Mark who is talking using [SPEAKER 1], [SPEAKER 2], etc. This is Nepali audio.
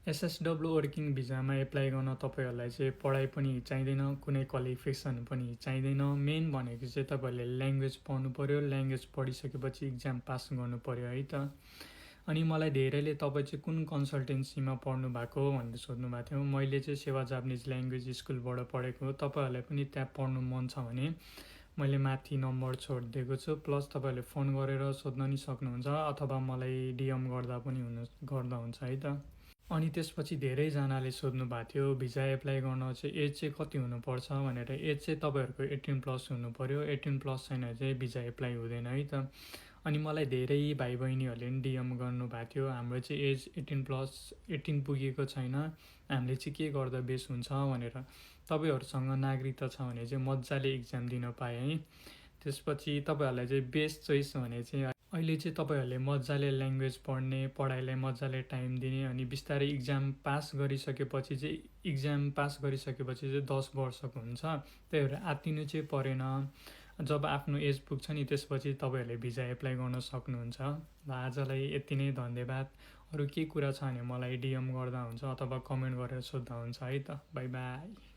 [SPEAKER 1] एसएसडब्ल्यू वर्किङ भिजामा एप्लाई गर्न तपाईँहरूलाई चाहिँ पढाइ पनि चाहिँदैन, कुनै क्वालिफिकेसन पनि चाहिँदैन। मेन भनेको चाहिँ तपाईँहरूले ल्याङ्ग्वेज पढ्नु पऱ्यो। ल्याङ्ग्वेज पढिसकेपछि इक्जाम पास गर्नु पऱ्यो है त। अनि मलाई धेरैले तपाईँ चाहिँ कुन कन्सल्टेन्सीमा पढ्नु भएको भनेर सोध्नु भएको थियो। मैले चाहिँ सेवा जापानिज ल्याङ्ग्वेज स्कुलबाट पढेको हो। तपाईँहरूलाई पनि त्यहाँ पढ्नु मन छ भने मैले माथि नम्बर छोडिदिएको छु, प्लस तपाईँहरूले फोन गरेर सोध्न नि सक्नुहुन्छ अथवा मलाई डिएम गर्दा पनि गर्दा हुन्छ है त। अनि त्यसपछि धेरैजनाले सोध्नु भएको थियो भिजा एप्लाई गर्न चाहिँ एज चाहिँ कति हुनुपर्छ भनेर। एज चाहिँ तपाईँहरूको 18+ हुनु पऱ्यो। 18+ छैन चाहिँ भिजा एप्लाई हुँदैन है त। अनि मलाई धेरै भाइ बहिनीहरूले पनि डिएम गर्नुभएको थियो, हाम्रो चाहिँ एज 18 पुगेको छैन, हामीले चाहिँ के गर्दा बेस हुन्छ भनेर। तपाईँहरूसँग नागरिकता छ भने चाहिँ मजाले इक्जाम दिन पाएँ है। त्यसपछि तपाईँहरूलाई चाहिँ बेस्ट चोइस भने चाहिँ अहिले चाहिँ तपाईँहरूले मजाले ल्याङ्ग्वेज पढ्ने, पढाइलाई मजाले टाइम दिने, अनि बिस्तारै इक्जाम पास गरिसकेपछि चाहिँ 10 वर्षको हुन्छ। त्यही भएर आत्तिनु चाहिँ परेन। जब आफ्नो एज पुग्छ नि त्यसपछि तपाईँहरूले भिजा एप्लाई गर्न सक्नुहुन्छ। ल आजलाई यति नै, धन्यवाद। अरू केही कुरा छ भने मलाई डिएम गर्दा हुन्छ अथवा कमेन्ट गरेर सोद्धा हुन्छ है त। By by.